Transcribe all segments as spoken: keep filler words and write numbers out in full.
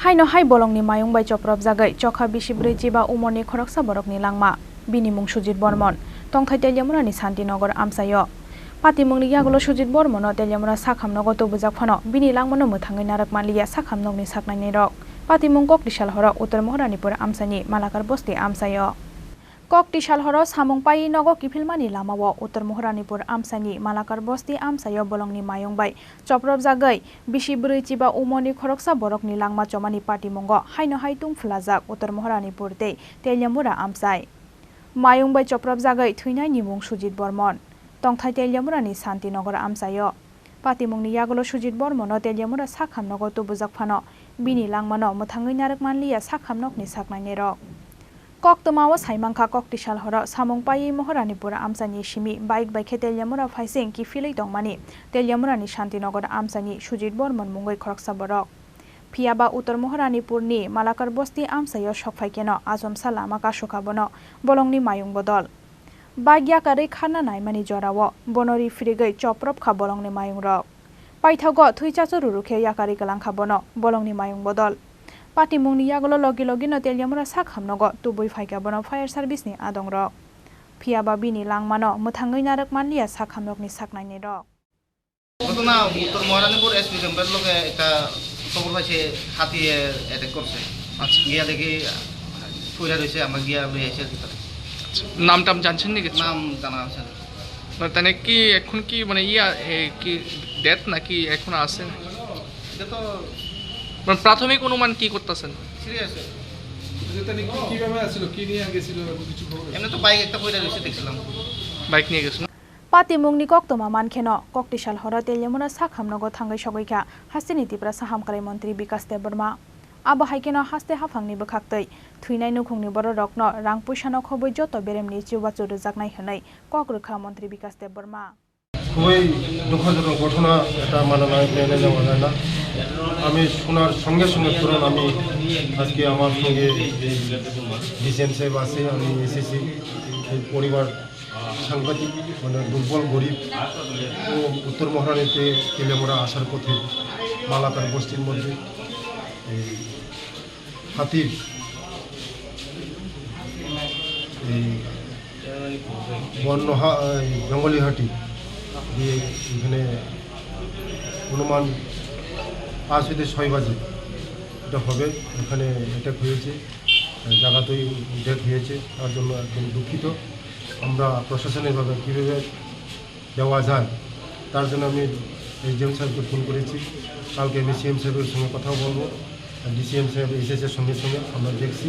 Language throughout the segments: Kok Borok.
Haino hai bolongni mayung bai chopropjagwi chokha bisi brwi chiba umorni khoroksa borokni langma. Bini mung Sujit Bormon, tongthai Teliamurani Santinagar amchaio. Patimungni yagulo Sujit Bormono Teliamura sakhamnogo tubujak phano bini langmano mwthangwi narwk manliya sakhamnokni saknainirok. Patimung Koktisal horo Uttor Moharanipur amchaini Malakar Bosti amchaio. Koktisal horo samung paiwi nogo kiphilmani lamao Uttor Moharanipur amchaini Malakar Bosti amchaio bolongni mayung bai chopropjagwi bisi brwi chiba umorni khoroksa borokni langma chomani patimungo haino hai tungphulajak Uttor Moharanipur tei Teliamura amchai. Mayung bai chopropjagwi thwinaini mung Sujit Bormon, tongthai Teliamurani Santinagar amchaio. Patimungni yagulo Sujit Bormono Teliamura sakhamnogo tubujak phano bini langmano mwthangwi narwk manliya sakhamnokni saknainirok. Koktwmao saimankha Koktisal horo samung paiwi Moharanipur amchaini simi bike bai khe Teliamura phaising kiphilwi tongmani Teliamurani Santinagar amchaini Sujit Bormon mungwi khoroksa borok. Phiyaba Uttor Moharanipurni Malakar Bosti amchaio sokphai kheno achomsa lama kasukha bono bolongni mayung bodol. Bike yakarwi kharna naimani jorao bono ri phirigwi choprop kha bolongni mayungrok. Paithago thwi chachu ruru khe yakarwi kwlang kha bono bolongni mayung bodol. Patimungni yagulo logi logino Teliamura sakhamnogo tubui phai kha bono fire service ni adongrok. Phiyaba bini langmano mwthangwi narwk manliya sakhamnokni saknainirok. ঘটনা উত্তর মহারানীপুর এসপি ক্যাম্পের লগে একটা খবর পাইছে, হাতিয়ে অ্যাটাক করছে। আচ্ছা। গিয়া দেখি পড়ে রয়েছে, আমরা গিয়া লই আইছি আর কি তারে। আচ্ছা, নাম টাম জানছেন নি কিছু? নাম জানা আছে না। মানে তাহলে কি এখন কি মানে ইয়া, এ, কি ডেথ নাকি এখনো আছে? এটা তো মানে প্রাথমিক অনুমান কি করতেছেন? সিরিয়াস। আচ্ছা, তাহলে কি, কিভাবে আসছিল, কি নিয়ে গেছিল, এমন কিছু খবর আছে? এমনি তো বাইক একটা পড়ে রয়েছে দেখছিলাম। বাইক নিয়ে গেছিল। Patimungni koktwma mankheno, Koktisal horo Teliamura sakhamnogo thangwi sogwi kha hasteni Tiprasa hamkrai montri Bikas Debbarma. Abo hai kheno haste haphangni bwkhaktwi thwinai nukhungni bororokno rang puisano khobwi joto beremni chubachu rwjaknai hwnwi kok rwkha montri Bikas Debbarma. খুবই দুঃখজনক ঘটনা, এটা মানা না, মেনে নেওয়া যায় না। আমি শোনার সঙ্গে সঙ্গে তুরন্ত আমি আজকে আমার সঙ্গে ডিসিএম সাহেব আছে, আমি এসেছি। এই পরিবার সাংঘাতিক, মানে, দুর্বল, গরিব। ও উত্তর মহারানীতে তেলিয়ামুড়া আসার পথে মালাকার বস্তির মধ্যে এই হাতির এই বন্য হা-, এই জঙ্গলি হাতি দিয়ে এখানে অনুমান পাঁচ হইতে ছয় বাজে এটা হবে, এখানে অ্যাটাক হয়েছে, জায়গাতেই ডেথ হয়েছে, তার জন্য একদম দুঃখিত। আমরা প্রশাসনিকভাবে কীভাবে দেওয়া যায়, তার জন্য আমি এসডিএম সাহেবকে ফোন করেছি। কালকে আমি সিএম সাহেবের সঙ্গে কথাও বলবো, ডিসিএম সাহেব এসেছে সঙ্গে সঙ্গে। আমরা দেখছি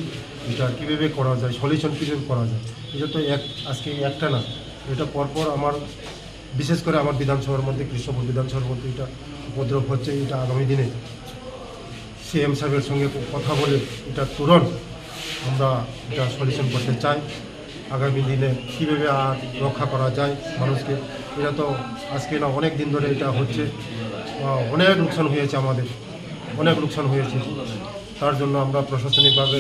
এটা কীভাবে করা যায়, সলিউশন কীভাবে করা যায়। এটা তো এক, আজকে একটা না, এটা পরপর আমার, বিশেষ করে আমার বিধানসভার মধ্যে, কৃষ্ণপুর বিধানসভার মধ্যে এটা উপদ্রব হচ্ছে। এটা আগামী দিনে সিএম সাহেবের সঙ্গে কথা বলে এটা তুরন্ত আমরা এটা সলিউশন করতে চাই। আগামী দিনে কীভাবে আর রক্ষা করা যায় মানুষকে, এটা তো আজকে না, অনেক দিন ধরে এটা হচ্ছে। আহ, অনেক লোকসান হয়েছে আমাদের, অনেক লোকসান হয়েছে। তার জন্য আমরা প্রশাসনিকভাবে,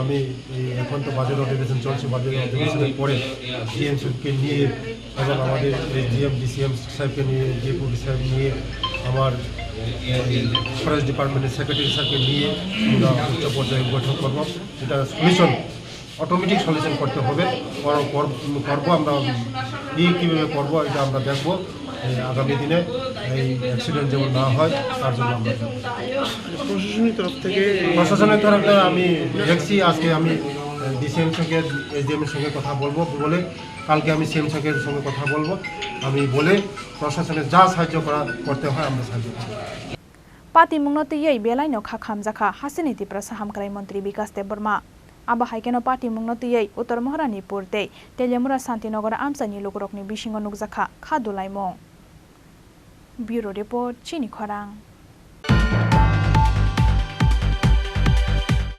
আমি এই এখন তো বাজেট অধিবেশন চলছে, বাজেট অধিবেশনের পরে সিএম সাহেবকে নিয়ে এবং আমাদের এসডিএম, ডিসিএম সাহেবকে নিয়ে, ডিএমপি সাহেব নিয়ে, আমার ফরেস্ট ডিপার্টমেন্টের সেক্রেটারি স্যারকে নিয়ে আমরা উচ্চ পর্যায়ে বৈঠক করব। এটা সলিউশন, অটোমেটিক সলিউশন করতে হবে, কর-, কর-, করব আমরা। কি কীভাবে করব, এটা আমরা দেখব। এই আগামী দিনে এই অ্যাক্সিডেন্ট যেমন না হয়, তার জন্য আমরা দেখব। প্রশাসনিক তরফ থেকে? প্রশাসনের তরফ থেকে আমি দেখছি, আজকে আমি ডিসিএম সঙ্গে, এসডিএম এর সঙ্গে কথা বলবো, বলে কালকে আমি সিএম সাহেবের সঙ্গে কথা বলবো। আমি বলে প্রশাসনের যা সাহায্য করা, করতে হয়, আমরা সাহায্য করব। Patimungno twiwi belaino kha khamjakha hasteni Tiprasa hamkrai montri Bikas Debbarma. Abo hai kheno patimungno twiwi Uttor Moharanipur tei Teliamura Santinagar amchaini lukurokni bisingo nukjakha kha dulaimung. Bureau Report, Chini Khorang.